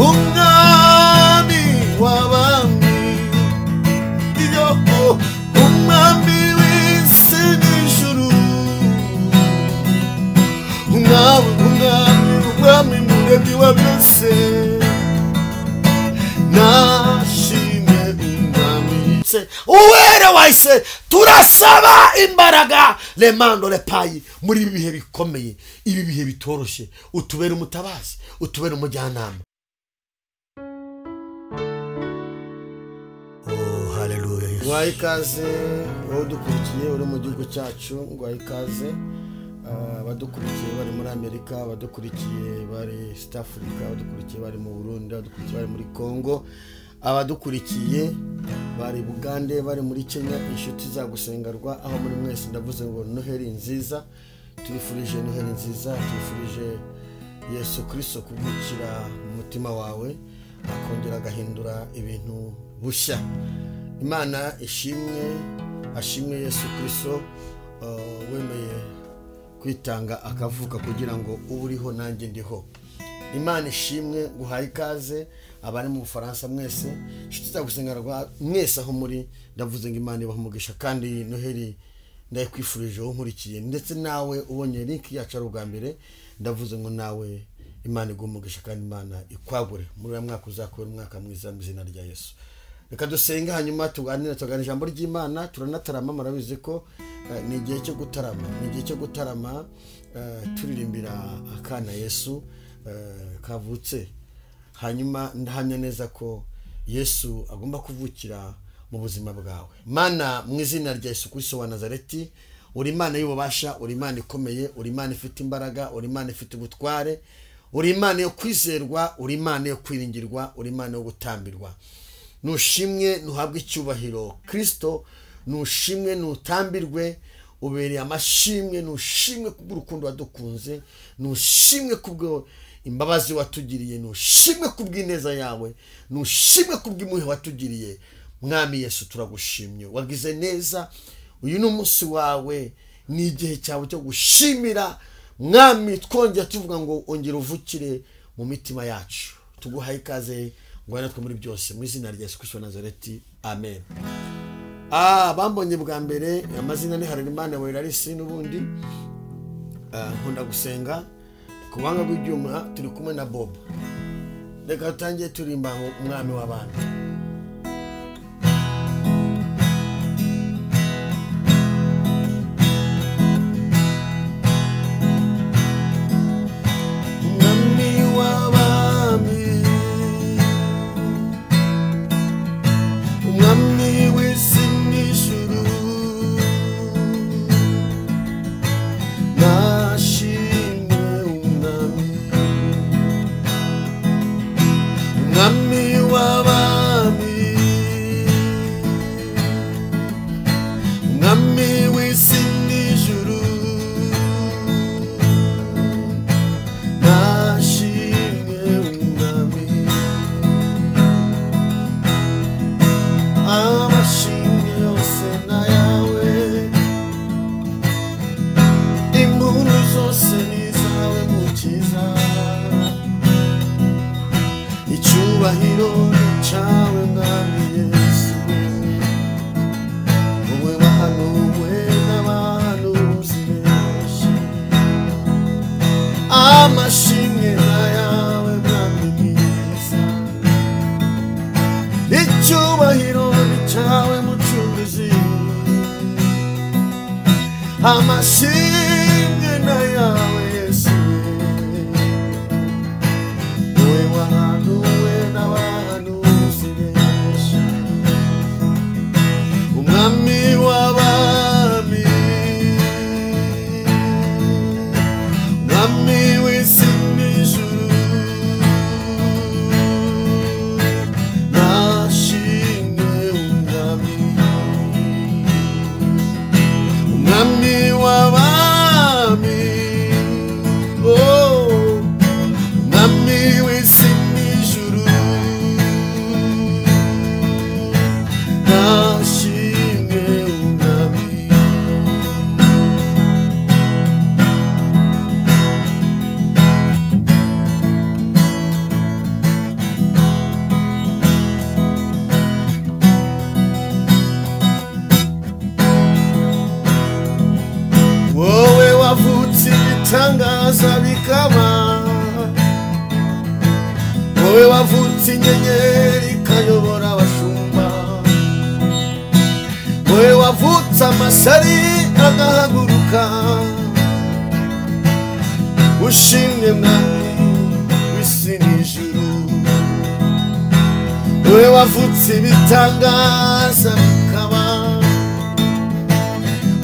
Umwami w'abami, iyo umwami w'isi n'ijuru, umwami, umwami, umwami muremyi wa byose, nashimwe umwami. Uwera wahise turasaba imbaraga lemando lepayi muri ibi bihe bikomeye, ibi bihe bitoroshye, utubere umutabazi, utubere umujyanama. Oh, haleluya. Ngwaye ikaze wowe udukurikiye uri mu gihugu cyacu, ngwaye ikaze abadukurikiye bari muri Amerika, abadukurikiye bari East Africa, abadukurikiye bari mu Burundi, abadukurikiye bari muri Congo, abadukurikiye bari Bugande, bari muri Kenya, inshuti za gusengerwa aho muri mwese, ndavuze ngo Noheli nziza. Tubifurije Noheli nziza, tubifurije Yesu Kristo kuvukira mu mutima wawe akongera agahindura ibintu bushya. Imana ishimwe, ashimwe Yesu Kristo wemeye kwitanga akavuka kugira ngo ube uriho nanjye ndiho. Imana ishimwe, guhaye ikaze abari mu Bufaransa mwese, inshuti za gusengerwa mwese aho muri, ndavuze ngo Imana ibahe umugisha. Kandi Noheli ndayikwifurije wowe unkurikiye, ndetse nawe ubonye link yacu ari ubwa mbere, ndavuze ngo nawe Imana iguhe umugisha kandi Imana ikwagure muri uyu mwaka, uzakubera umwaka mwiza mu izina rya Yesu. Reka dusenge hanyuma tuganire, tuganire ijambo ry'Imana. Turanatarama, murabizi ko ni igihe cyo gutarama, ni igihe cyo gutarama, turirimbira akana Yesu kavutse. Hanyuma ndahamya neza ko Yesu agomba kuvukira mu buzima bwawe. Mana, mu izina rya Yesu Kristo wa Nazareti, uri Imana y'ububasha, uri Imana ikomeye, uri Imana ifite imbaraga, uri Imana ifite ubutware, uri Imana yo kwizerwa, uri Imana yo kwiringirwa, uri Imana yo gutambirwa. Nushimwe, nuhabwe icyubahiro Kristo, nushimwe, nutambirwe, ubereye amashimwe, nushimwe kubw'urukundo wadukunze, nushimwe kubwo imbabazi watugiriye, nushimwe kubw'ineza yawe, nushimwe kubw'impuhwe watugiriye. Mwami Yesu turagushimye, wagize neza. Uyu ni umunsi wawe, ni igihe cyawe cyo gushimira. Mwami, twongera tuvuga ngo ongera uvukire mu mitima yacu. Tuguhaye ikaze ngo natwe muri byose, mu izina rya Yesu Kristo wa Nazareti, amen. Bambonye bwa mbere, amazina ni Harerimana Werarisi, n'ubundi nkunda gusenga ku buhanga bw'ibyuma. Turi kumwe na Bob. Reka dutangiye turimba ngo umwami w'abami. Umwami w'abami, umwami w'isi n'ijuru, nashimwe umwami, umwami w'abami, umwami w'isi n'ijuru, nashimwe umwami. Amashimwe yose n'ayawe, impundu zose ni izawe mukiza, icyubahiro ni cyawe mwami Yesu, wowe wahanuwe n'abahanuzi benshi. Amashimwe n'ayawe mwami mwiza, icyubahiro ni cyawe mucunguzi, amashimwe n'ayawe Yesu, wowe wahanuwe n'abahanuzi benshi. Umwami w'abami, umwami w'isi n'ijuru, nashimwe umwami, umwami w'abami, oh, umwami w'isi n'ijuru, nashimwe umwami. bikaba, wowe wavutse inyenyeri ikayobora abashumba, wowe wavutse amasari agahaguruka, ushimwe mwami w'isi n'ijuru, wowe wavutse ibitangaza bikaba,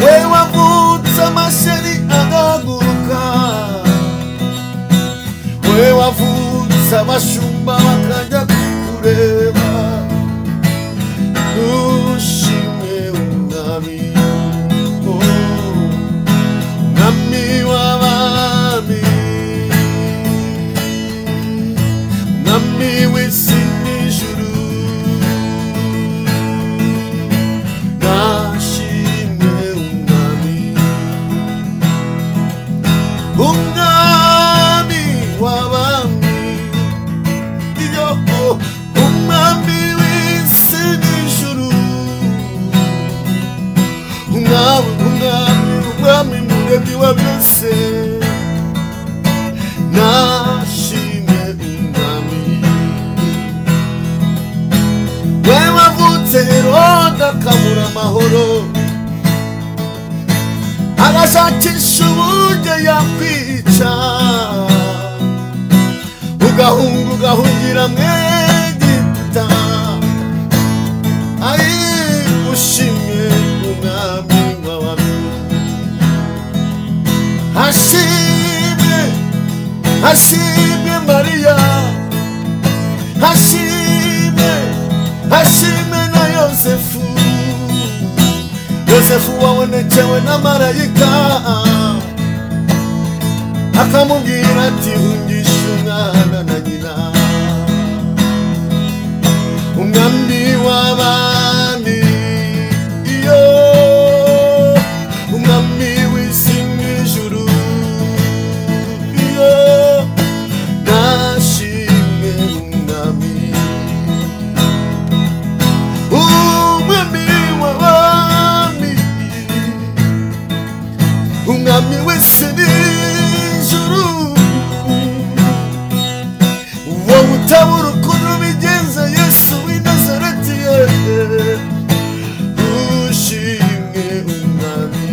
wowe wavutse amasari agahaguruka, wowe wavutse abashumba bakajya kukureba, ushimwe umwami, umwami w'abami, umwami w'isi n'ijuru, nashimwe umwami, umwami w'abami, iyo umwami w'isi n'ijuru, umwami, umwami, umwami muremyi wa byose, nashimwe umwami. We wavutse Herode akabura amahoro, agashakisha uburyo yakwica, ugahunga ugahungira mu Egiputa, ari ushimwe umwami w'abami, hashimwe, hashimwe Mariya, hashimwe, hashimwe na Yosefu, Yosefu wabonekewe na marayika akamubwira ati hungisha umwana na nyina, umwami w'abami, iyo umwami w'isi n'ijuru, iyo nashimwe umwami, umwami w'abami, umwami w'isi n'ijuru, wowe utabura ukuntu ubigenza Yesu w'i Nazareti, ushimwe umwami,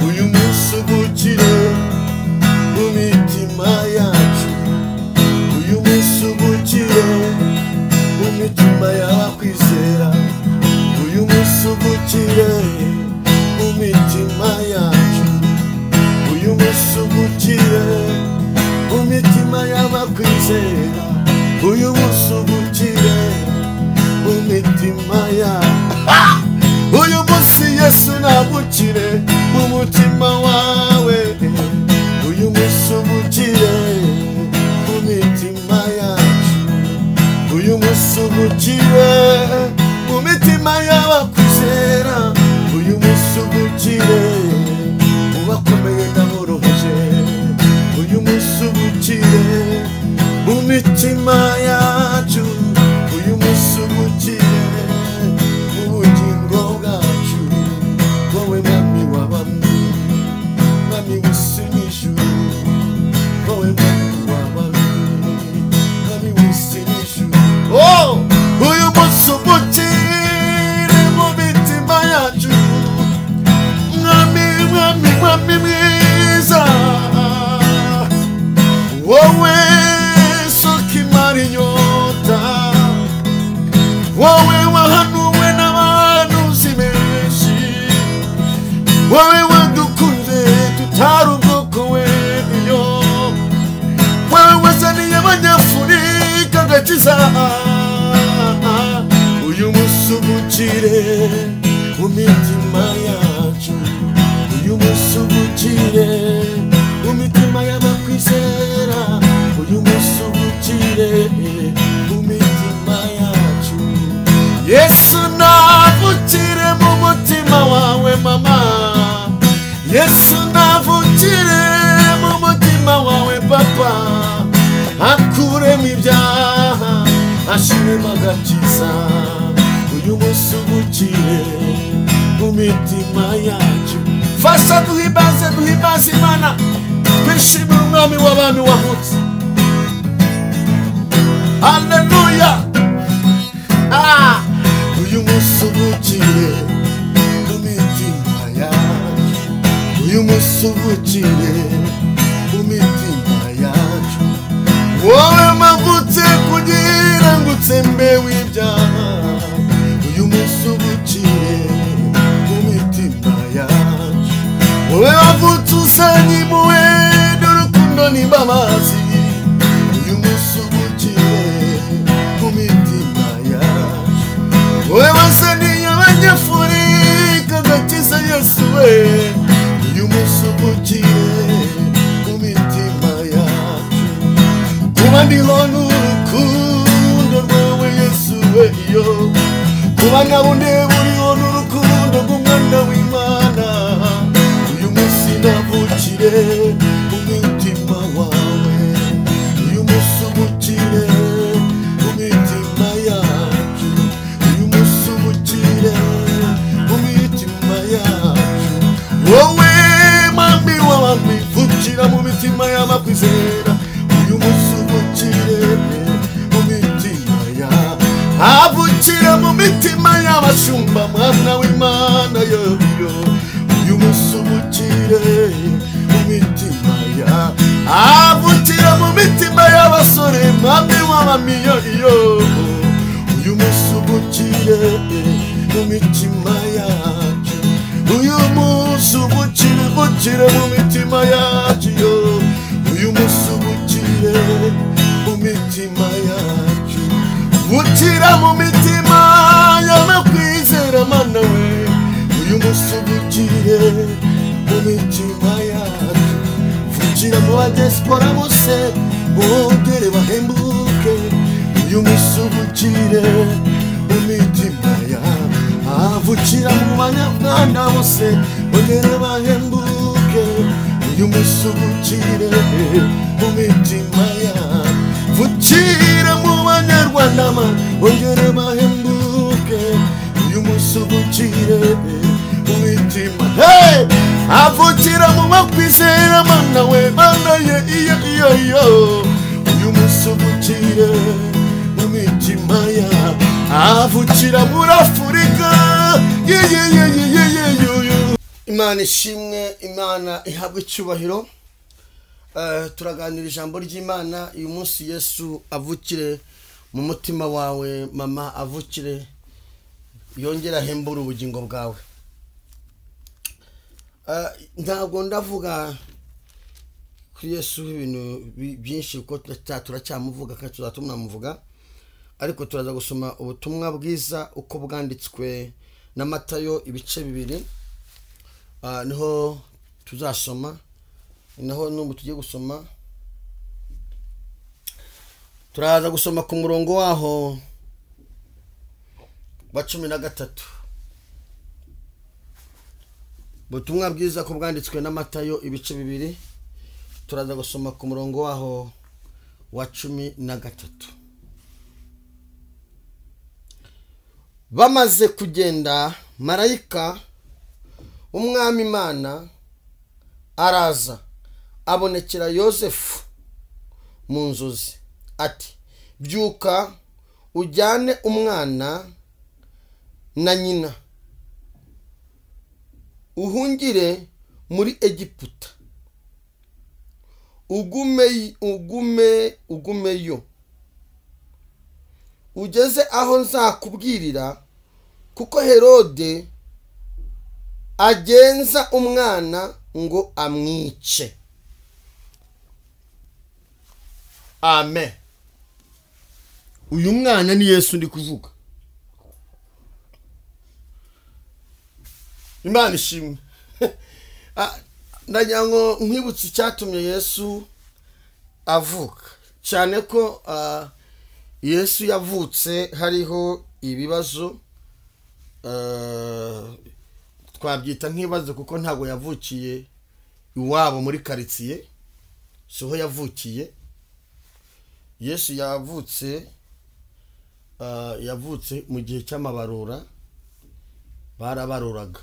uyu munsi uvukire mu mitima yacu, uyu munsi uvukire mu mitima y'abakwizera, uyu munsi uvukire mu mitima yacu, uyu munsi uvukire mu mitima y'abakwizera, uyu munsi uvukire mu mitima yacu, uyu munsi Yesu navukire mu mutima wawe, uyu munsi uvukire mu mitima yacu, uyu munsi uvukire mu mitima y'abakwizera, uyu munsi uvukire mu bakomeye n'aboroheje, uyu munsi uvukire mu mitima yacu, uyu munsi uvukire mu bugingo bwacu, wowe mwami w'abami, mwami w'isi n'ijuru, wowe mwami w'abami, mwami w'isi n'ijuru, oh, uyu munsi uvukire mu mitima yacu, mwami, mwami, mwami mwiza, wowe soko imara inyota, wowe wahanuwe n'abahanuzi benshi, wowe wadukunze tutari ubwoko weyo, wowe wazaniye abanyafurika agakiza, uyu munsi uvukire mu mitima yacu, uyu munsi uvukire mu mitima y'abakwizera, uyu munsi uvukire mu mitima yacu, Yesu navukire mu mutima wawe mama, Yesu navukire mu mutima wawe papa, akuremo ibyaha ashiremo agakiza, uyu munsi uvukire mu mitima yacu. Fasha duhimbaze, duhimbaze Imana, twishimire umwami w'abami wavutse. Haleluya. Uyu munsi uvukire mu mitima yacu, uyu munsi uvukire mu mitima yacu. Wowe mavutse kugira ngo utsembe w'ibyaha, uyu munsi uvukire mu mitima yacu. Wowe wavutse usanye impuhwe n'urukundo n'imbabazi, uyu munsi uvukire mu mitima yacu. Wowe wazaniye abanyafurika agakiza Yesu we, uyu munsi uvukire mu mitima yacu. Kuba ndiho n'urukundo rwawe Yesu we, iyo kuba nabonye buriho n'urukundo rw'umwana w'Imana, uyu munsi navukire mu mutima wawe, uyu munsi uvukire mu mitima yacu, uyu munsi uvukire mu mitima yacu. Wowe mwami w'abami, vukira mu mitima y'abakwizera, uyu munsi uvukire mu mitima yacu. Avukira mu mitima y'abashumba, mwana w'Imana yoyo, uyu munsi uvukire mu mitima yacu. Avukira mu mitima y'abasore, mwami w'abami yoyo, uyu munsi uvukire mu mitima yacu. Uyu munsi uvukire, uvukire mu mitima yacu yo, uyu munsi uvukire mu mitima yacu. Vukira mu mitima y'abakwizera Mana we, uyu munsi uvukire mu mitima yacu. Vukira mu badiyasipora bose bongere bahembuke, uyu munsi uvukire mu mitima yacu. Avukira mu banyarwanda bose bongere bahembuke, uyu munsi uvukire mu mitima yacu. Vukira mu banyarwanda bongere bahembuke, uyu munsi uvukire mu mitima. Hey! Avukira mu bakwizera Mana we, Mana ye iyo iyo iyo, uyu munsi uvukire mu mitima yacu. Avukira muri Afurika ye ye ye ye ye ye. Imana ishimwe, Imana ihabwe icyubahiro. Turaganira ijambo ry'Imana uyu munsi. Yesu avukire mu mutima wawe mama, avukire yongera ahembure ubugingo bwawe. Ntabwo ndavuga kuri Yesu ibintu byinshi kuko turacyamuvuga kandi tuzatumuvuga, ariko turaza gusoma ubutumwa bwiza uko bwanditswe na Matayo ibice 2, niho tuzasoma, naho n'ubu tugiye gusoma. Turaza gusoma ku murongo waho wa 13. Ubutumwa bwiza ko bwanditswe na Matayo ibice 2, turaza gusoma ku murongo waho wa 13. Bamaze kugenda, marayika umwami Imana araza abonekera Yosefu mu nzozi ati: byuka ujyane umwana na nyina uhungire muri Egiputa, ugumeyo ugeze aho nzakubwirira, kuko Herode agenza umwana ngo amwice. Amen. Uyu mwana ni Yesu ndi kuvuga. Imana ishimwe. Ndagira ngo nkwibutse icyatumye Yesu avuka, cyane ko Yesu yavutse hariho ibibazo, twabyita nk'ibibazo kuko ntabwo yavukiye iwabo muri quartier, siho yavukiye. Yesu yavutse mu gihe cy'amabarura, barabaruraga.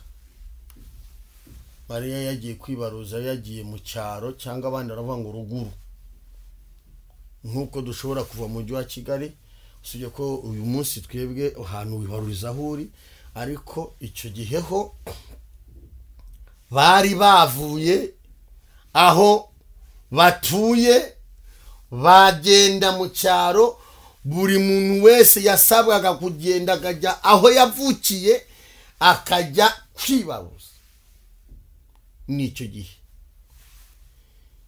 Mariya yagiye kwibaruza, yagiye mu cyaro cyangwa abandi baravuga ngo ruguru, nk'uko dushobora kuva mu mujyi wa Kigali, usibye ko uyu munsi twebwe ahantu wibaruriza aho uri, ariko icyo gihe ho bari bavuye aho batuye bagenda mu cyaro. Buri muntu wese yasabwaga kugenda akajya aho yavukiye akajya kwibaruza. N'icyo gihe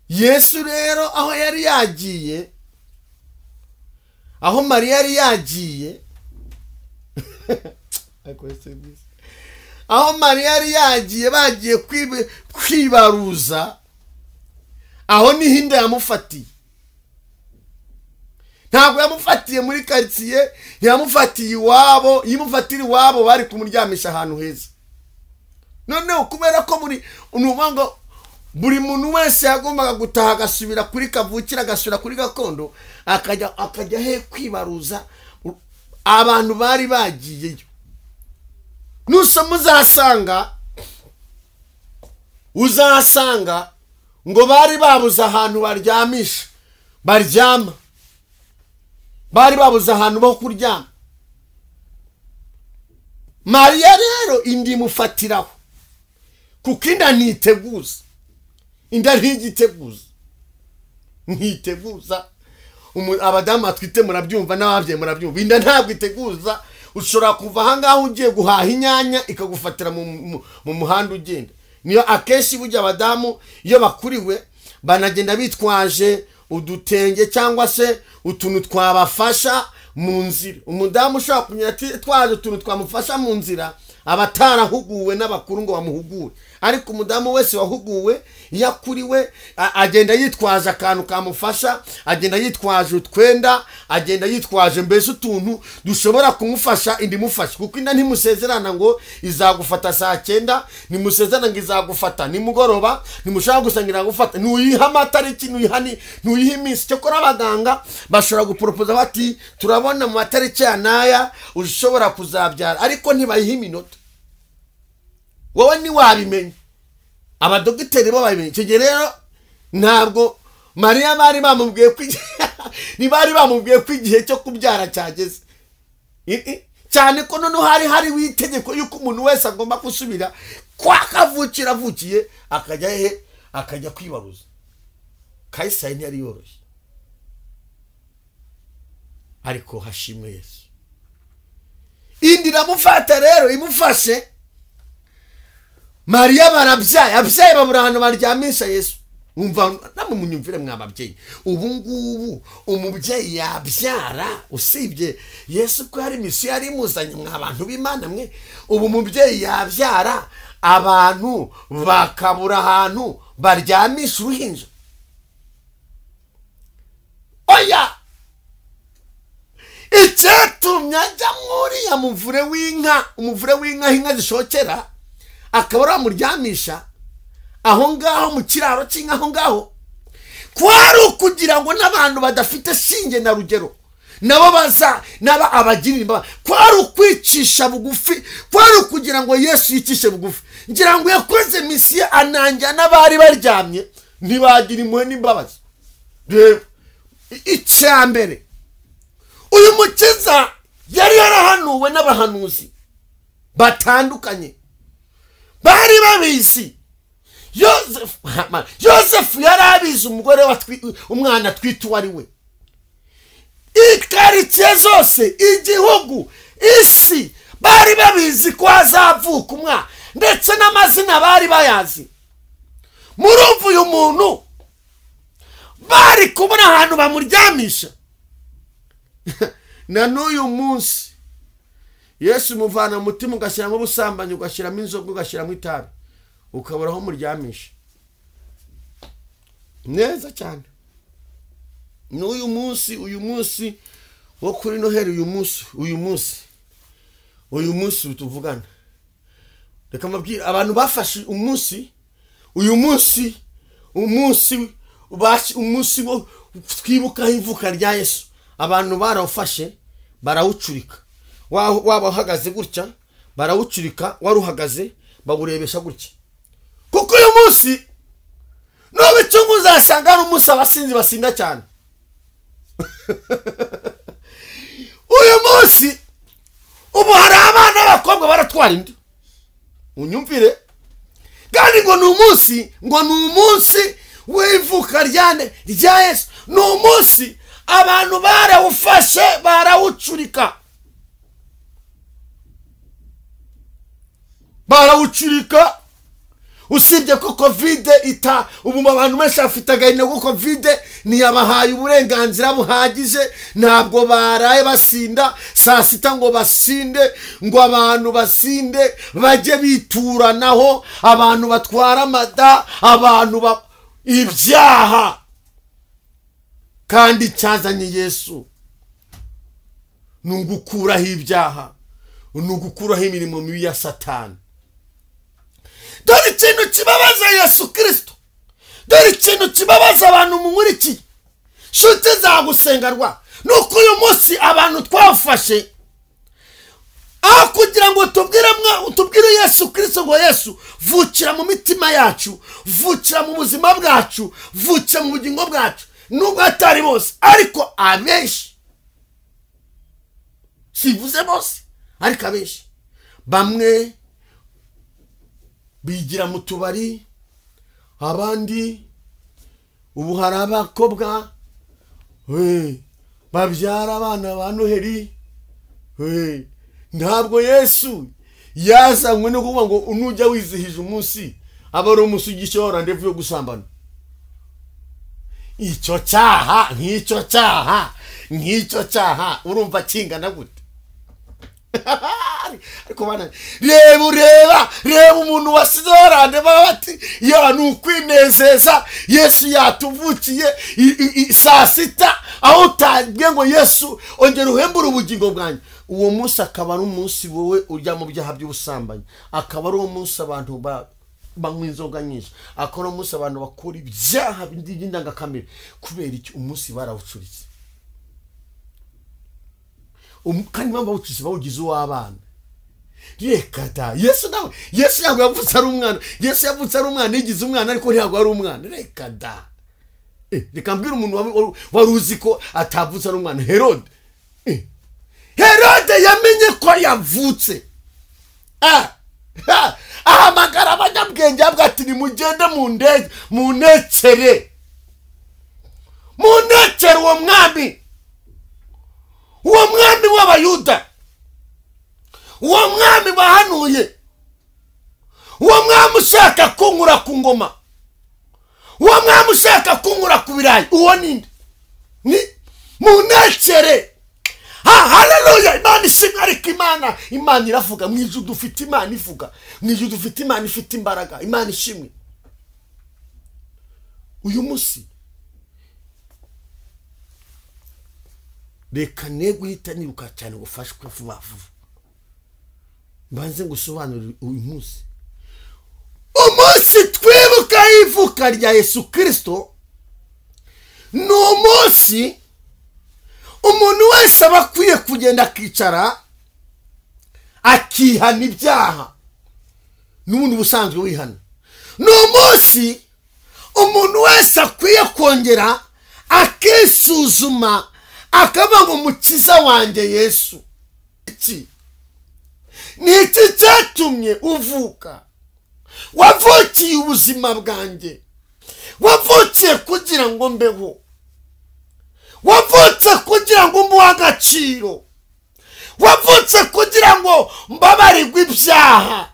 Yesu rero aho yari yagiye, aho Mariya yari yagiye, aho Mariya yari yagiye bagiye kwibaruza, aho niho inda yamufatiye. Ntabwo yamufatiye muri quartier, yamufatiye iwabo. Yimufatira iwabo bari kumuryamisha ahantu heza. Noneho kubera ko muri ngo buri muntu wese yagombaga gutaha agasubira kuri kavukira, agasubira kuri gakondo, akajya he kwibaruza, abantu bari bagiyeyo. Nusoma uzasanga ngo bari babuze ahantu baryamisha, baryama, bari babuze ahantu bo kuryama. Mariya rero indi imufatiraho, kuko inda ntiteguza, inda ntigiteguza, ntiteguza. Abadamu batwite murabyumva, n'ababyeyi murabyumva, inda ntabwo iteguza. Ushobora kuva aha ngaho ugiye guhaha inyanya ikagufatira mu muhanda ugenda. Niyo akenshi burya abadamu iyo bakuriwe banagenda bitwaje udutenge cyangwa se utuntu twabafasha mu nzira. Umudamu ushobora kumenya twaje utuntu twamufasha mu nzira aba atarahuguwe n'abakuru ngo bamuhugure, ariko umudamu wese wahuguwe iyo akuriwe agenda yitwaje akantu kamufasha, agenda yitwaje utwenda, agenda yitwaje mbese utuntu dushobora kumufasha indi imufasha, kuko inda ntimusezerana ngo izagufata saa 9, ntimusezerana ngo izagufata nimugoroba, ntimushaka gusangira gufata, ntuyiha amatariki, ntuyiha iminsi. Cyakora abaganga bashobora guporopoza bati turabona mu matariki ya naya ushobora kuzabyara, ariko ntibayiha iminota. Wowe ntiwabimenya, abadogiteri bo babimenye. Icyo gihe rero ntabwo Mariya bari bamubwiye ko ntibari bamubwiye ko igihe cyo kubyara cyageze, cyane ko noneho hari w'itegeko yuko umuntu wese agomba gusubira kwa kavukira avukiye akajya he, akajya kwibaruza. Kayisari ntiyari yoroshye, ariko hashimwe Yesu. Indi iramufata rero, imufashe Mariya barabyaye, abyaye babura ahantu baryamisha Yesu. Umva namwe munyumvire mwa babyeyi, ubu ngubu umubyeyi yabyara, usibye Yesu ko hari misiyo yari imuzanye mwa bantu b'Imana mwe, ubu umubyeyi yabyara abantu bakabura ahantu baryamisha uruhinja. Oya, icyatumye ajya mwuriya muvure w'inka, umuvure w'inka inka zishokera, akaba aramuryamisha aho ngaho mu kiraro cy'inka aho ngaho, kwari ukugira ngo n'abantu badafite shinge na rugero nabo baza naba abagirira imbabazi. Kwari ukwicisha bugufi, kwari ukugira ngo Yesu yicishe bugufi. Ngira ngo yakoze misiyo anangira n'abari baryamye ntibagira impuhwe n'imbabazi. Reba icya mbere, uyu mukiza yari yarahanuwe n'abahanuzi batandukanye, bari babizi. Yosefu yari abizi umugore umwana atwite uwo ari we. Ikaritsiye zose, igihugu, isi, bari babizi ko azavuka umwana, ndetse n'amazina bari bayazi. Murumva uyu muntu bari kubona ahantu bamuryamisha. Na n'uyu munsi Yesu muvana umutima ugashyiramo ubusambanyi, ugashyiramo inzoga, ugashyiramo itabi, ukabura aho muryamisha. Neza cyane. N'uyu munsi, uyu munsi wo kuri Noheli, uyu munsi tuvugana, reka mbabwire abantu bafashe umunsi, uyu munsi, umunsi wo twibukaho ivuka rya Yesu, abantu barawufashe barawucurika. Waba uhagaze gutya barawucurika, wari uhagaze bawurebesha gutya. Kuko uyu munsi n'ubicungu uzasanga ari umunsi abasinzi basinda cyane. Uyu munsi ubu hari abana b'abakobwa baratwara inda, unyumvire. Kandi ngo ni umunsi, ngo ni umunsi w'ivuka rya Yesu. Ni umunsi abantu barawufashe barawucurika, barawucurika. Usibye ko Covid ita ubu abantu benshi bafite agahinda ko Covid ntiyabahaye uburenganzira buhagije, ntabwo baraye basinda saa sita ngo basinde, ngo abantu basinde bajye bituranaho, abantu batwara amada, abantu ibyaha. Kandi cyazanye Yesu ni ugukuraho ibyaha, ni ugukuraho imirimo mibi ya Satani. Dore ikintu kibabaza Yesu Kristo, dore ikintu kibabaza abantu munkurikiye, nshuti zagusengarwa, nuko uyu munsi abantu twafashe aho kugira ngo tubwire Yesu Kristo ngo Yesu vukira mu mitima yacu, vukira mu buzima bwacu, vukira mu bugingo bwacu. Nubwo atari bose, ariko abenshi, sivuze bose, ariko abenshi, bamwe bigira mu tubari, abandi ubu hari abakobwa babyara abana ba Noheli. Ntabwo Yesu yazanywe no kuvuga ngo nujya wizihije umunsi aba ari umunsi ugisha randevu yo gusambana. Icyo cyaha nk'icyo cyaha nk'icyo cyaha urumva kingana gute? Ariko bana, reba umuntu wasize randevu bati ya ni ukwinezeza, Yesu yatuvukiye saa sita, aho utabwiye ngo Yesu ongera uhembure ubugingo bwanjye. Uwo munsi akaba ari umunsi wowe ujya mu byaha by'ubusambanyi, akaba ari uwo munsi abantu banywa inzoga nyinshi, akaba ari umunsi abantu bakora ibyaha by'indangakamere. Kubera iki? Umunsi barawucuritse. Kandi impamvu bawucuritse, bawugize uw'abana. Reka da, Yesu nawe, Yesu ntabwo yavutse ari umwana. Yesu yavutse ari umwana, yigize umwana, ariko ntabwo ari umwana. Reka da. Reka mbwira umuntu wari uzi ko atavutse ari umwana, Herode. Herode yamenye ko yavutse, ahamagara abanyabwenge avuga ati nimugende mu ndege munekere, munekere uwo mwami, uwo mwami w'Abayuda, uwo mwami wahanuye, uwo mwami ushaka kunkura ku ngoma, uwo mwami ushaka kunkura ku birayi, uwo ninde? Ni munekere. Haleluya! Imana ishimwe. Ariko Imana iravuga. Mu ijuru dufite Imana ivuga, mu ijuru dufite Imana ifite imbaraga. Imana ishimwe. Uyu munsi reka ne guhita niruka cyane gufashwe vuba vuba, mbanze ngusobanurire uyu munsi. Umunsi twibuka ivuka rya Yesu Kristo ni umunsi umuntu wese aba akwiye kugenda akicara akihana ibyaha n'ubundi busanzwe wihana. Ni umunsi umuntu wese akwiye kongera akisuzuma akavuga ngo mukiza wanjye Yesu, iki ni iki cyatumye uvuka? Wavukiye ubuzima bwanjye, wavukiye kugira ngo mbeho, wavutse kugira ngo mbuhe agaciro, wavutse kugira ngo mbabarirwe ibyaha.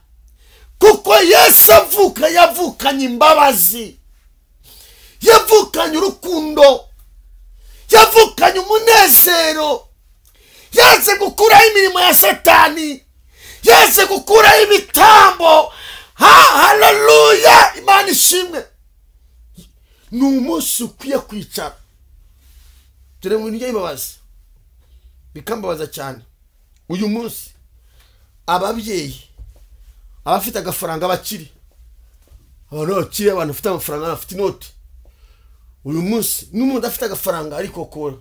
Kuko Yesu avuka yavukanye imbabazi, yavukanye urukundo, yavukanye umunezero, yaje gukuraho imirimo ya Satani, yaje gukuraho ibitambo. Haleluya! Imana ishimwe. Ni umunsi ukwiye kwicara. Dore mu bintu bibabaza, bikambabaza cyane. Uyu munsi ababyeyi, abafite agafaranga bakiri, abantu bakiri, abantu bafite amafaranga, bafite inoti. Uyu munsi n'umuntu afite agafaranga ariko kora,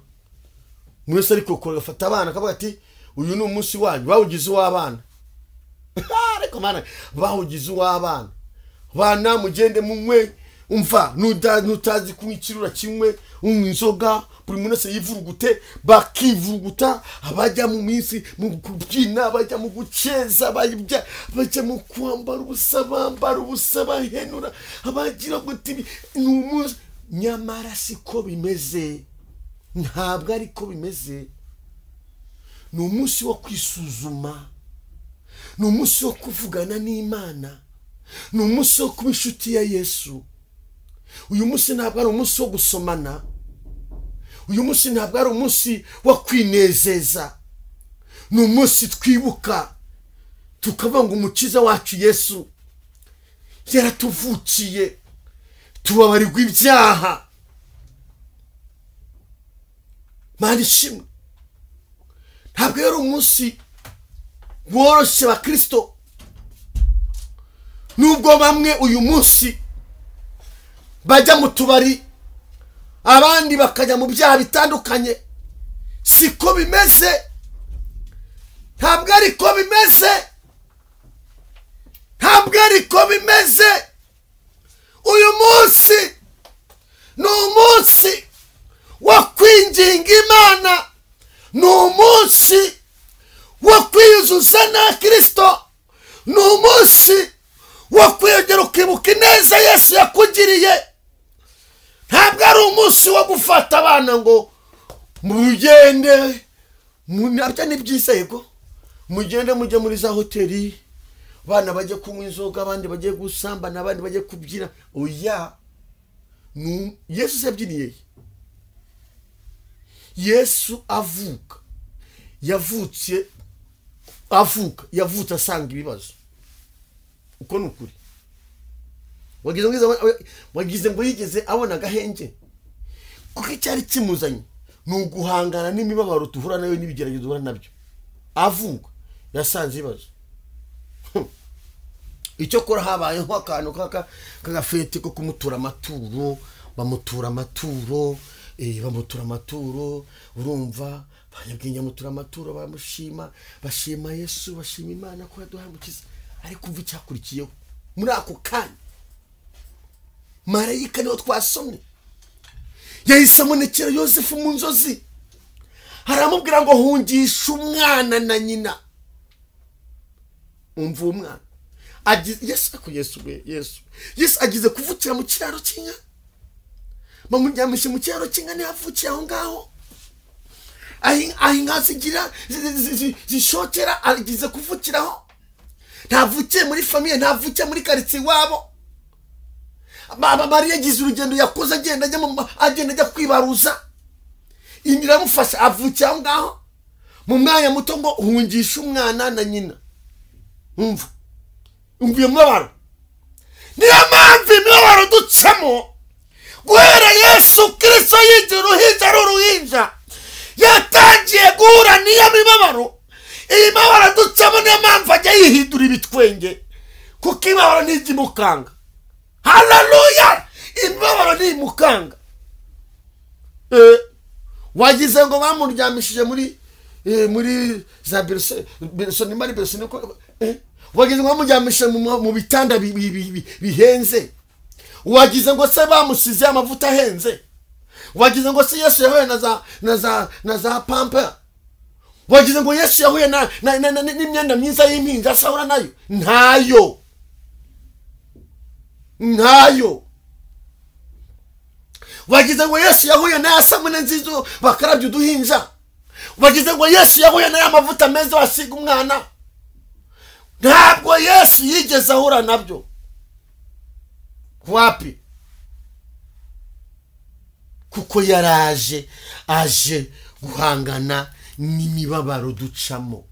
umuntu wese ariko kora, agafata abana akavuga ati uyu ni umunsi wanyu, bawugize uw'abana. Ariko mana, bawugize uw'abana. Bana mugende munywe, umva nutazi kunywa ikirura kimwe, unywa inzoga, buri muntu wese yivurugute, bakivuruguta, abajya mu minsi mu kubyina, bajya mu guceza, bajya mu kwambara ubusa, bambara ubusa, bahenura, abagira guti ni umunsi. Nyamara siko bimeze, ntabwo ariko bimeze. Ni umunsi wo kwisuzuma, ni umunsi wo kuvugana n'Imana, ni umunsi wo kuba inshuti ya Yesu. Uyu munsi ntabwo ari umunsi wo gusomana, uyu munsi ntabwo ari umunsi wo kwinezeza, ni umunsi twibuka tukavuga ngo Umukiza wacu Yesu yaratuvukiye, tubabarirwa ibyaha. Mana ishimwe. Ntabwo yari umunsi woroshye wa Kristo, nubwo bamwe uyu munsi bajya mu tubari, abandi bakajya mu byaha bitandukanye. Siko bimeze, ntabwo ariko bimeze, ntabwo ariko bimeze. Uyu munsi ni umunsi wo kwinginga Imana, ni umunsi wo kwiyuzuza na Kristo, ni umunsi wo kwiyongera ukibuka ineza Yesu yakugiriye. Ntabwo ari umunsi wo gufata abana ngo mugende, nabyo ni byiza yego, mugende mujye muri za hoteli, abana bajye kunywa inzoga, abandi bajye gusambana, abandi bajye kubyina. Oya, Yesu yabyiniye. Yesu avuka, yavutse avuka, yavutse asanga ibibazo. Uko ni ukuri. Wagize ngo yigeze abona agahenge, kuko icyari kimuzanye ni uguhangana n'imibabaro duhura nayo n'ibigeragezo duhura nabyo. Avuka yasanze ibibazo. Icyo kora habayeho akantu k'agafete ko kumutura amaturo, bamutura amaturo, bamutura amaturo, urumva abanyabwenge bamutura amaturo, baramushima, bashima Yesu, bashima Imana ko yaduhaye Umukiza. Ariko umva icyakurikiyeho muri ako kanya, marayika niwo twasomye yahise abonekera Yosefu mu nzozi, aramubwira ngo hungisha umwana na nyina. Umva umwana Yesu ako Yesu we, Yesu agize kuvukira mu kiraro cy'inka, bamuryamisha mu kiraro cy'inka, ntiyavukiye aho ngaho, aho inka zigira zishokera, agize kuvukiraho. Ntavukiye muri famiye, ntavukiye muri karitsiye iwabo. Mariya yagize urugendo yakoze agenda ajya kwibaruza, iramufasha, avukiye aho ngaho mu mwanya muto ngo hungisha umwana na nyina. Umva iyo mibabaro. Niyo mpamvu imibabaro ducamo guhera Yesu Kristo yigira uruhinja ari uruhinja, yatangiye guhura n'iyo mibabaro. Iyi mibabaro ducamo niyo mpamvu ajya yihindura ibitwenge, kuko imibabaro ntijya imukanga. Haleluya! Imibabaro ntimukanga. Wagize ngo bamuryamishije muri za Bersoni, mari Bersoni, wagize ngo bamuryamishije mu bitanda bihenze, wagize ngo se bamusize amavuta ahenze, wagize ngo se Yesu yahuye na za pampa, wagize ngo Yesu yahuye n'imyenda myiza y'impinja asahura nayo. Ntayo, ntayo. Wagize ngo Yesu yahuye na ya nziza bakarabya uduhinja, wagize ngo Yesu yahuye na ya mavuta meza wasiga umwana. Ntabwo Yesu yigeze ahura nabyo. Wapi? Kuko yaraje aje guhangana n'imibabaro ducamo,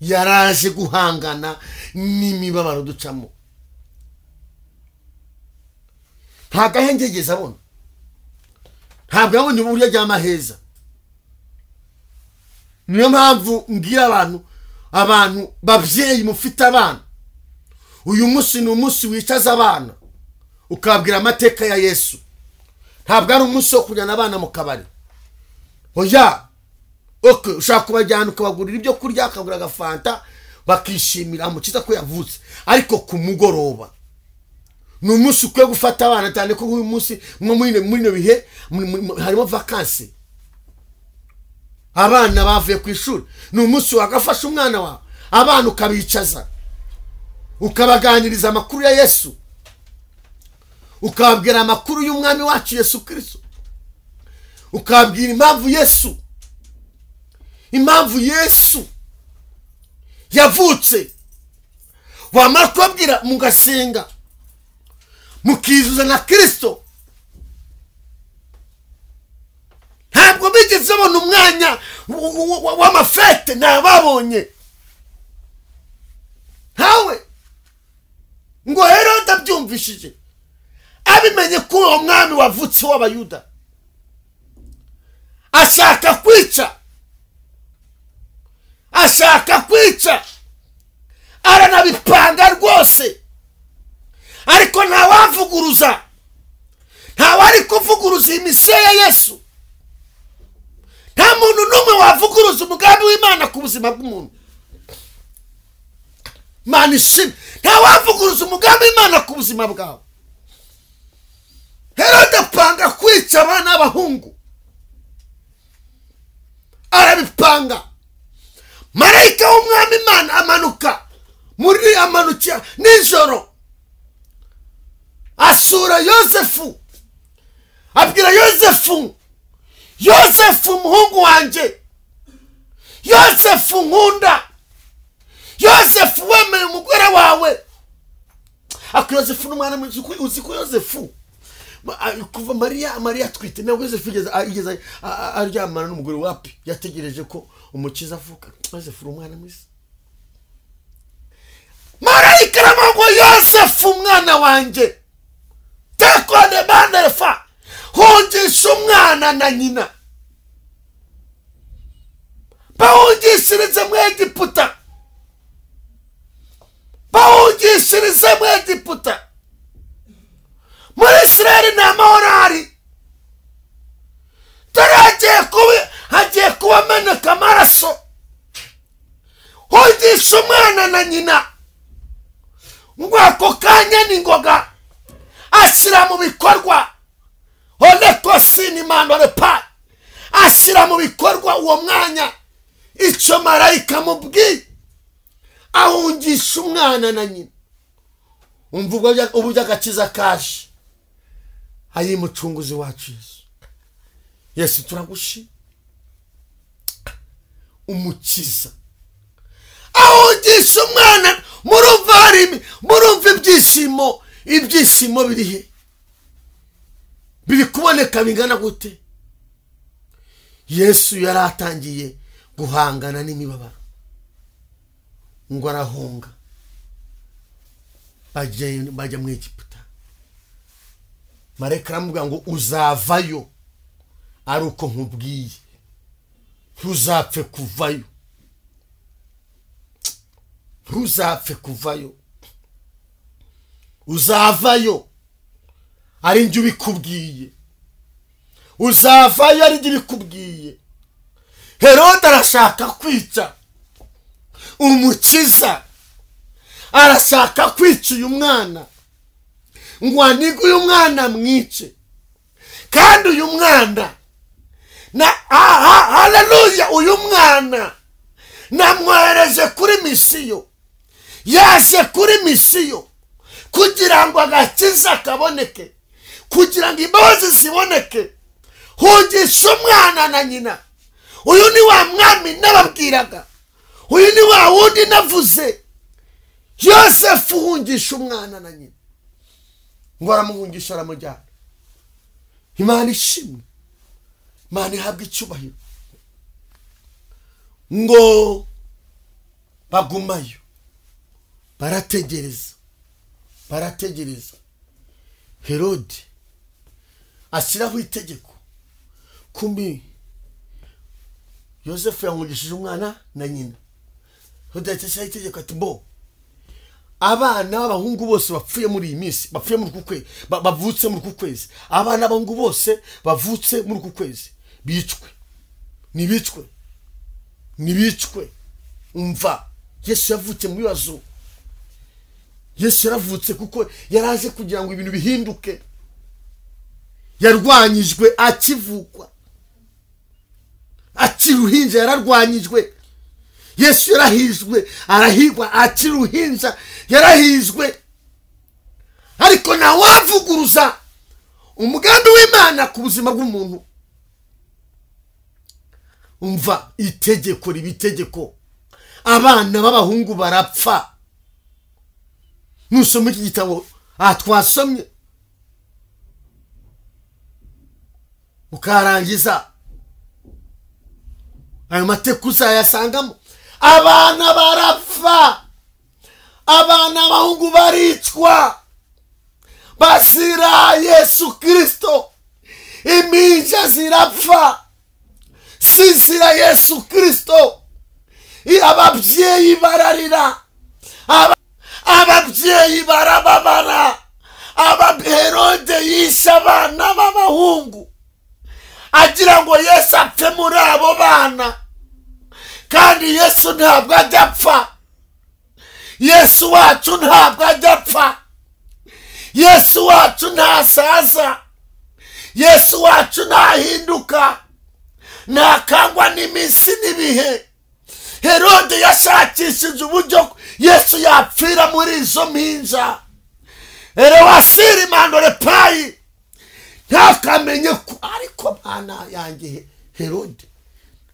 yaraje guhangana n'imibabaro ducamo. Nta gahenge yigeze abona, ntabwo yabonye uburyo aryama heza. Niyo mpamvu mbwira abantu babyeyi mufite abana, uyu munsi ni umunsi wicaza abana ukabwira amateka ya Yesu. Ntabwo ari umunsi wo kujyana abana mu kabari. Oya, okay, ushaka kubajyana ukabagurira ibyo kurya, akagura agafanta, bakishimira Umukiza ko yavutse. Ariko ku mugoroba Ni umunsi ukwiye gufata abana, cyane ko uyu munsi muri bino bihe harimo vakansi, abana bavuye ku ishuri. Ni umunsi wagafasha umwana wawe, abana ukabicaza, ukabaganiriza amakuru ya Yesu, ukababwira amakuru y'umwami wacu Yesu Kristo, ukababwira impamvu Yesu yavutse. Wamara kubabwira mugasenga, mukizuza na Kristo. Ntabwo bigeze babona umwanya w'amafete, ntababonye ntawe. Ngo Herode abyumvishije, abimenye ko uwo mwami wavutse w'Abayuda, ashaka kwica, aranabipanga rwose. Ariko ntawavuguruza, ntawari kuvuguruza imisiyo ya Yesu. Nta muntu n'umwe wavuguruza umugambi w'Imana ku buzima bw'umuntu. Imana ishimwe, ntawavuguruza umugambi w'Imana ku buzima bwawe. Herode apanga kwica abana b'abahungu, arabipanga. Marayika w'umwami Imana amanuka muri amanukira nijoro, asura Yosefu, abwira Yosefu, Yosefu umuhungu wanjye, Yosefu nkunda, Yosefu wemeye umugore wawe. Ako Yosefu n'umwana mwiza, uzi ko Yosefu kuva Mariya atwite, ntabwo Yosefu yigeze aryamana n'umugore wapi, yategereje ko umukiza avuka. Yosefu umwana mwiza. Marayika aravuga ngo Yosefu umwana wanjye, tekone bandefa, hungisha umwana na nyina, bahungishirize mu Egiputa, bahungishirize mu Egiputa. Muri Isirayeli nta mahoro ahari, dore hagiye kuba ameneka amaraso. Hungisha umwana na nyina. Ngo ako kanya n'ingoga ashyira mu bikorwa ashyira mu bikorwa uwo mwanya icyo marayika amubwiye, ahungisha umwana na nyina. Umva uburyo agakiza kaje, ayi mucunguzi wacu Yesu. Yesu turagushima, umukiza ahungisha umwana. Murumva ibyishimo biri he, biri kuboneka bingana gute? Yesu yari atangiye guhangana n'imibabaro, ngo arahunga bajya mu Egiputa. Marayika aramubwira ngo uzavayo ari uko nkubwiye, ntuzapfe kuvayo, ntuzapfe kuvayo, uzavayo ari njye ubikubwiye, uzavayo ari njye ubikubwiye. Herode arashaka kwica umukiza, arashaka kwica uyu mwana, ngo anige uyu mwana mwice. Kandi uyu mwana na haleluya, uyu mwana namwohereje kuri misiyo, yaje kuri misiyo kugira ngo agakiza kaboneke, kugira ngo imbabazi ziboneke. Hungisha umwana na nyina. Uyu ni wa mwami nababwiraga, uyu ni wa wundi navuze. Yosefu hungisha umwana na nyina, ngo aramuhungisha aramujyana. Imana ishimwe, Imana ihabwe icyubahiro. Ngo bagumayo, barategereza. Herode ashyiraho itegeko, kumbi Yosefu yahungishije umwana na nyina. Herode ashyiraho itegeko ati bo abana b'abahungu bose bapfuye muri iyi minsi, bapfuye muri uku kwezi, bavutse muri uku kwezi, abana b'abahungu bose bavutse muri uku kwezi bicwe, nibicwe, nibicwe. Umva, Yesu yavutse mu bibazo. Yesu yaravutse kuko yaraje kugira ngo ibintu bihinduke. Yarwanyijwe akivukwa, akiri uruhinja yararwanyijwe. Yesu yarahizwe, arahigwa akiri uruhinja, yarahizwe. Ariko ntawavuguruza umugambi w'Imana ku buzima bw'umuntu. Umva, itegeko riba itegeko, abana b'abahungu barapfa. Nusoma iki gitabo twasomye ukarangiza, ayo mateka uzayasangamo. Abana barapfa, abana b'abahungu baricwa bazira Yesu Kristo. Impinja zirapfa zizira Yesu Kristo. Ababyeyi bararira, ababyeyi barababara. Herode yishe abana b'abahungu agira ngo Yesu apfe muri abo bana, kandi Yesu ntabwo ajya apfa. Yesu wacu ntabwo ajya apfa. Yesu wacu ntasaza. Yesu wacu ntahinduka, ntakangwa n'iminsi n'ibihe. Herode yashakishije uburyo Yesu yapfira muri izo mpinja. Erewasiri mandore payi ntakamenye ko, ariko bana yanjye Herode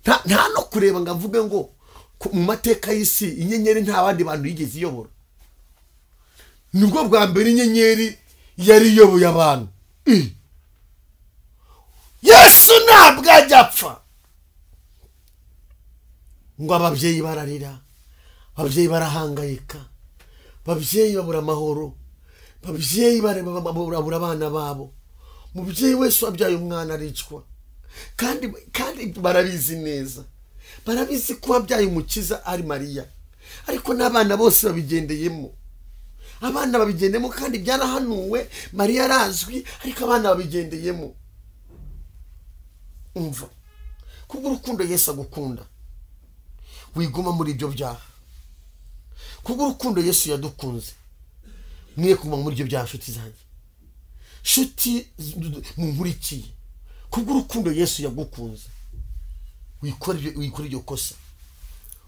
nta no kureba ngo avuge ngo mu mateka y'isi inyenyeri nta bandi bantu yigeze iyobora. Nibwo bwa mbere inyenyeri yari iyoboye abantu. Yesu ntabwo ajya apfa. Ngo ababyeyi bararira, ababyeyi barahangayika, ababyeyi babura amahoro, ababyeyi babura abana babo. Umubyeyi wese wabyaye umwana aricwa, kandi barabizi neza, barabizi ko wabyaye umukiza ari Mariya. Ariko n'abana bose babigendeyemo, abana babigendeyemo, kandi byarahanuwe. Mariya arazwi, ariko abana babigendeyemo. Umva, kubw'urukundo Yesu agukunda wiguma muri ibyo byaha. Kubw'urukundo Yesu yadukunze, mwe kuguma muri ibyo byaha. Nshuti zanjye, nshuti munkurikiye, kubw'urukundo Yesu yagukunze wikora iryo kosa.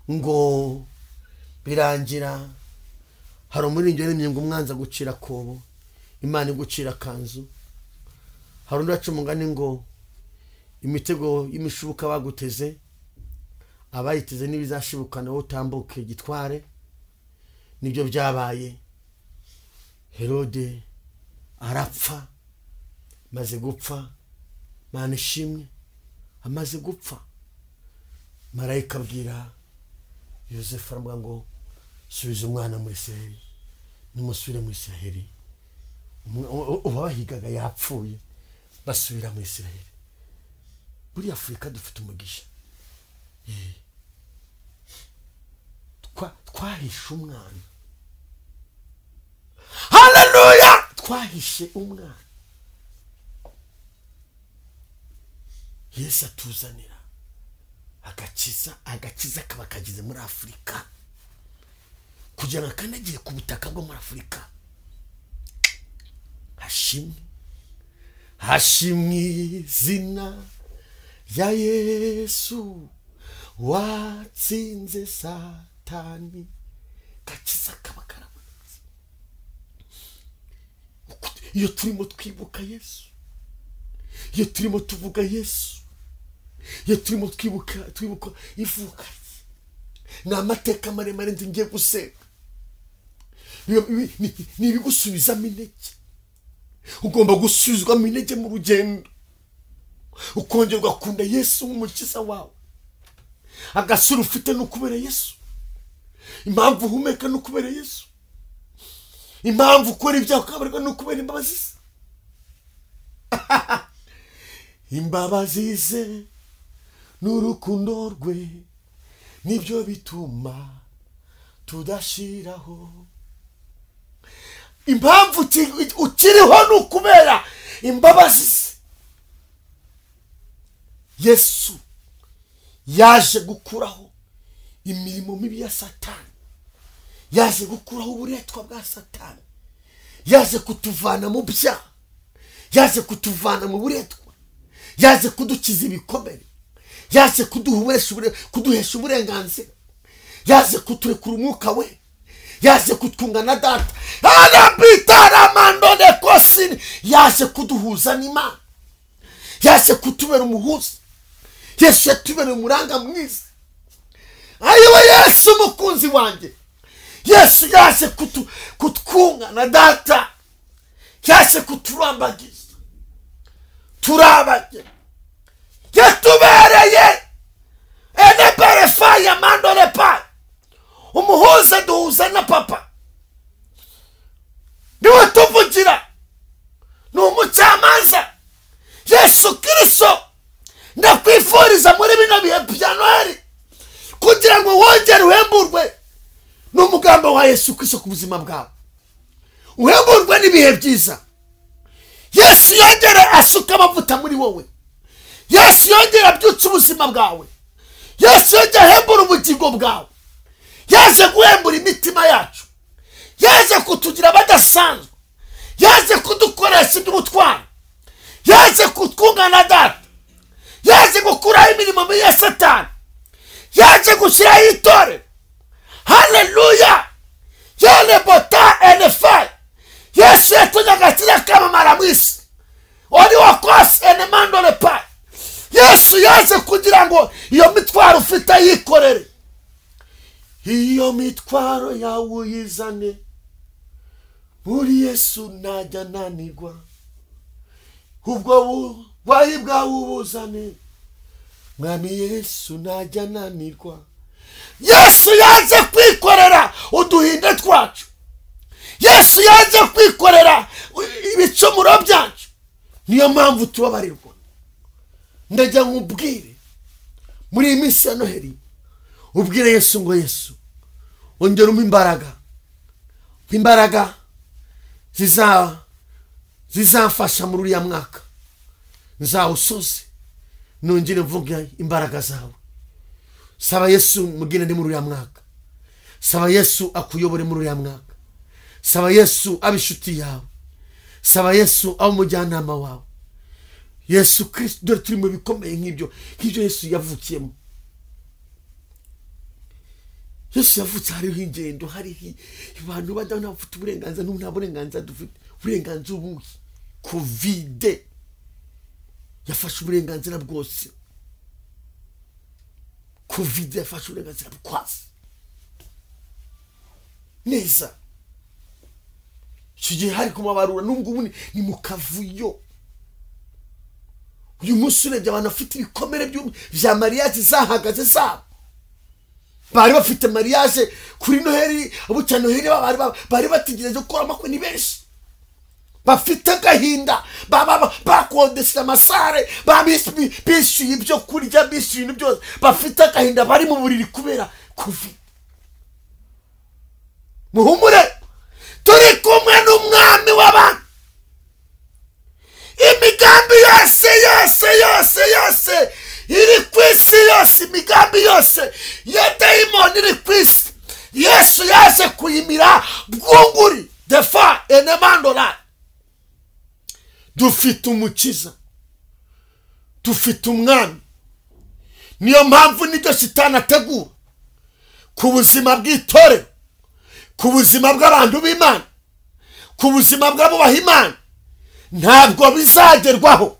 Ngo birangira hari umuririmbyi waremye ngo umwanzi agucira akobo, Imana igucira akanzu. Hari undi waca umugani ngo imitego y'imishubuka baguteze, abayiteze n'ibizashibukana wowe utambuke gitware. Nibyo byabaye. Herode arapfa. Amaze gupfa, Mana ishimwe, amaze gupfa, marayika abwira Yosefu aramubwira ngo subiza umwana muri Isiraheli, nimusubire muri Isiraheli. Uwabahigaga yapfuye, basubira muri Isiraheli. Muri Afurika dufite umugisha, twahishe umwana. Haleluya! Twahishe umwana. Yesu atuzanira agakiza, agakiza kaba kagize muri Afurika, kugira ngo kanagiye ku butaka bwo muri Afurika. Hashimwe, hashimwe izina rya Yesu watsinze Satani. Gakiza kaba karabonetse. Iyo turimo twibuka Yesu, iyo turimo tuvuga Yesu, iyo turimo twibuka ivuka, ni amateka maremare ngiye gusenga. Ni ibigusubizamo intege. Ugomba gusubizwamo intege mu rugendo, ukongera ugakunda Yesu nk'umukiza wawe. Agasura ufite ni ukubera Yesu, impamvu uhumeka ni ukubera Yesu, impamvu ukora ibyaha ukabarirwa ni ukubera imbabazi ze. Imbabazi ze n'urukundo rwe nibyo bituma tudashiraho. Impamvu ukiriho ni ukubera imbabazi ze. Yesu yaje gukuraho imirimo mibi ya Satani. Yaje gukuraho uburetwa bwa Satani, yaje kutuvana mu byaha, yaje kutuvana mu buretwa, yaje kudukiza ibikomere, yaje kuduhesha uburenganzira, yaje kuturekura umwuka we, yaje kutwunga na data. Yaje kuduhuza n'Imana, yaje kutubera umuhuza. Yesu yatubera umuranga mwiza. Ayiwe Yesu mukunzi wanjye, Yesu yaje kutwunga na data, yaje kuturambagiza turabage, yatubereye eneberefaya mandorepa, umuhuza duhuza na papa, niwe tuvugira, ni umucamanza. Yesu Kristo ndakwifuriza muri bino bihe bya Noheli kugira ngo wongere uhemburwe n'umugambi wa Yesu Kristo ku buzima bwawe, uhemburwe n'ibihe byiza. Yesu yongere asuka amavuta muri wowe, Yesu yongere abyutse ubuzima bwawe, Yesu yongere ahembura ubugingo bwawe. Yaje guhembura imitima yacu, yaje kutugira abadasanzwe, yaje kudukoresha iby'ubutwari, yaje kutwunga na data, yaje gukuraho imirimo mibi ya Satani, yaje gushyiraho itorero. Haleluya! Yelebota enefa. Yesu yatumye agakiza kamamara mu isi, ori wakose enemandole pa. Yesu yaje kugira ngo iyo mitwaro ufite ayikorere, iyo mitwaro yawe uyizane muri Yesu ntajya ananirwa, ubwo burwayi bwawe ubuzane Mwami Yesu ntajya ananirwa. Yesu yaje kwikorera uduhinda twacu, Yesu yaje kwikorera ibicumuro byacu, niyo mpamvu tubabarirwa. Ndajya nkubwire muri iyi minsi ya Noheli, ubwire Yesu ngo Yesu ongera umpe imbaraga, imbaraga zizamfasha muri uriya mwaka nzawusoze, nongere mvuge imbaraga zawe. Saba Yesu mugende muri uriya mwaka, saba Yesu akuyobore muri uriya mwaka, saba Yesu abe inshuti yawe, saba Yesu abe umujyanama wawe. Yesu Kristo, dore turi mu bikomeye nk'ibyo Yesu yavukiyemo. Yesu yavutse hariho ingendo, hariho abantu badafite uburenganzira, n'ubu nta burenganzira dufite. Uburenganzira ubuhe? Kovide yafashe uburenganzira bwose, Kovide yafashe uburenganzira bwose neza. Icyo gihe hari kumabarura, n'ubu ni mu kavuyo. Uyu munsi urebye abantu bafite ibikomere bya mariage zahagaze zabo, bari bafite mariage kuri Noheli, abucya Noheli bari bategereje gukora amakwe, ni benshi bafite agahinda, bakodesha amasare, bishyuye ibyo kurya, bishyuye ibintu byose, bafite agahinda, bari mu buriri kubera Covid. Muhumure, turi kumwe n'umwami w'abantu. Imigambi yose yose yose yose iri ku isi yose, imigambi yose ya dayimoni iri ku isi, Yesu yaje kuyimira bwunguri defa enemandora. Dufite umukiza, dufite umwami. Niyo mpamvu nibyo Shitani ategura ku buzima bw'itorero, ku buzima bw'abantu b'Imana, ku buzima bw'abubaha Imana, ntabwo bizagerwaho,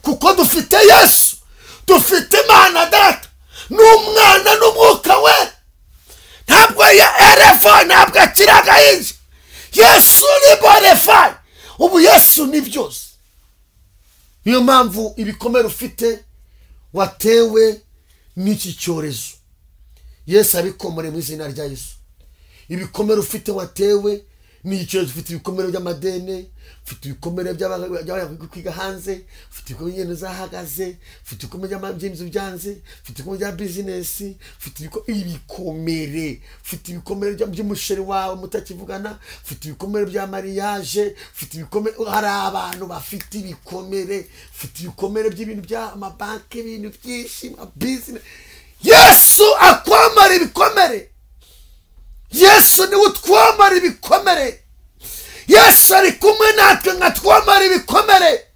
kuko dufite Yesu, dufite Imana Data n'Umwana n'Umwuka we. Ntabwo ya erefa, ntabwo akiri agahinja. Yesu ni borefa, ubu Yesu ni byose. Niyo mpamvu ibikomere ufite watewe n'iki cyorezo, Yesu abikomore mu izina rya Yesu. Ibikomere ufite watewe n'iki cyorezo, ufite ibikomere by'amadene, ufite ibikomere by'abari kwiga hanze, ufite ibikomere by'ingendo zahagaze, ufite ibikomere by'inzu byanze, ufite ibikomere bya bizinesi, ufite ibikomere, ufite ibikomere by'umusheri wawe mutakivugana, ufite ibikomere bya mariage, ufite ibikomere. Hari abantu bafite ibikomere, ufite ibikomere by'ibintu by'amabanki, ibintu byinshi, bizinesi. Yesu akwamara ibikomere. Yesu niwe utwamara ibikomere. Yesu ari kumwe natwe ngo atwamare ibikomere.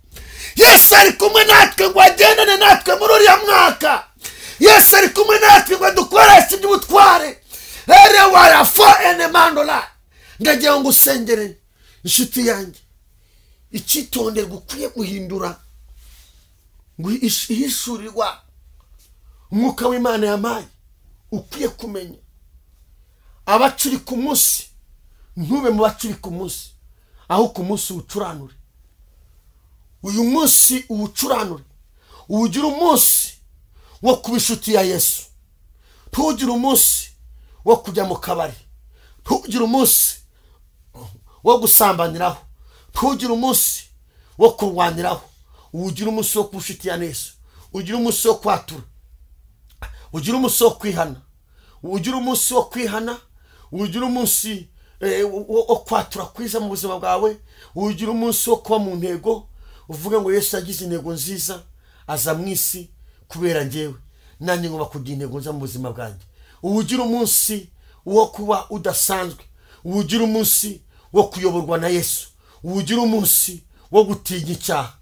Yesu ari kumwe natwe ngo agendane natwe muri uriya mwaka. Yesu ari kumwe natwe ngo adukoreshe iby'ubutware. Ere warafo ene mandola. Ndagira ngo usengere inshuti yanjye, icyitonderwa ukwiye guhindura ngo ihishurirwa umwuka w'Imana yamaye ukwiye kumenya. Abacurika umunsi, ntube mu bacurika umunsi, aho ku munsi uwucuranure. Uyu munsi uwucuranure, uwugire umunsi wo kuba inshuti ya Yesu. Ntugire umunsi wo kujya mu kabari, ntugire umunsi wo gusambaniraho, ntugire umunsi wo kurwaniraho. Uwugire umunsi wo kuba inshuti ya Yesu, ugire umunsi wo kwatura, ugire umunsi wo kwihana, ugire umunsi wo kwihana, ugire umunsi wo kwatura kwiza mu buzima bwawe, ugire umunsi wo kuba mu ntego, uvuge ngo Yesu yagize intego nziza aza mu isi kubera njyewe, nanjye ngomba kugira intego nziza mu buzima bwanjye. Uwugire umunsi wo kuba udasanzwe, uwugire umunsi wo kuyoborwa na Yesu, uwugire umunsi wo gutinya icyaha.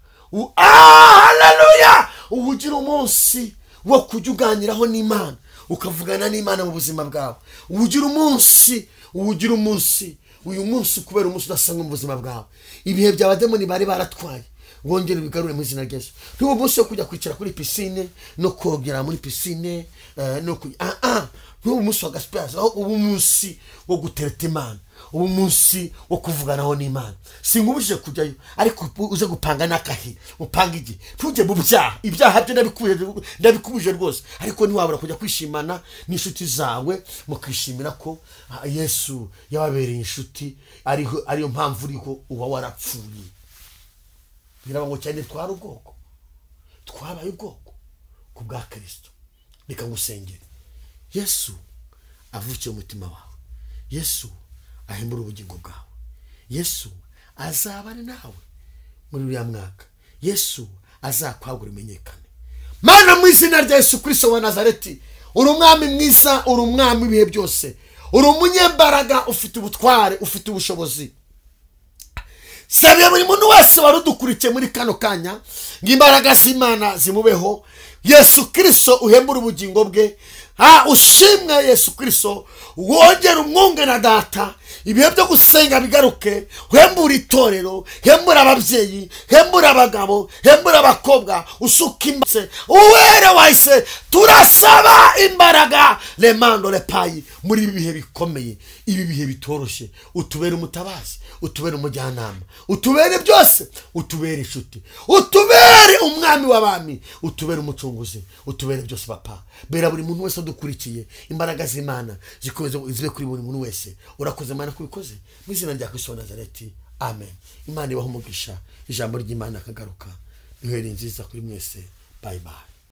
Haleluya! Uwugire umunsi wo kujya uganiraho n'Imana, ukavugana n'Imana mu buzima bwawe. Uwugire umunsi, uwugire umunsi, uyu munsi kubera umunsi udasanzwe mu buzima bwawe. Ibihe by'abademoni bari baratwaye wongere ubigarure mu izina rya Yesu. Ntuba umunsi wo kujya kwicara kuri pisine no kogera muri pisine no ntuba umunsi wa gaspillage, aho uba umunsi wo gutereta Imana, uba umunsi wo kuvuganaho n'Imana. Sinkubujije kujyayo, ariko uze gupanga n'akahe, upanga igihe. Ntujye mu byaha, ibyaha byo ndabikubuje rwose, ariko ntiwabura kujya kwishimana n'inshuti zawe, mukishimira ko Yesu yababereye inshuti, ariyo mpamvu uriho uba warapfuye. Biraba ngo cyane twari ubwoko, twabaye ubwoko ku bwa Kristo. Reka ngusengere. Yesu avukiye umutima wawe, Yesu ahembura ubugingo bwawe, Yesu azabane nawe muri uriya mwaka, Yesu azakwagura umenyekane. Mana, mu izina rya Yesu Kristo wa Nazareti, uri umwami mwiza, uri umwami w'ibihe byose, uri umunyembaraga, ufite ubutware, ufite ubushobozi. Sabiye buri muntu wese warudukurikiye muri kano kanya ngo imbaraga z'Imana zimubeho. Yesu Kristo uhembura ubugingo bwe. Ushimwe Yesu Kristo, wongere umwunge na data, ibihe byo gusenga bigaruke, uhembura itorero, hembura ababyeyi, hembura abagabo, hembura abakobwa, usuka imbaraga. Uwere wahise turasaba imbaraga lemando lepayi muri ibi bihe bikomeye, ibi bihe bitoroshye. Utubere umutabazi, utubere umujyanama, utubere byose, utubere inshuti, utubere umwami w'abami, utubere umucunguzi, utubere byose papa. Bera buri muntu wese adukurikiye, imbaraga z'Imana zikomeze zibe kuri buri muntu wese. Urakoze Mana kubikoze mu izina rya Kristo wa Nazareti, amen. Imana ibahe umugisha, ijambo ry'Imana akagaruka. Noheli nziza kuri mwese. Bye bye.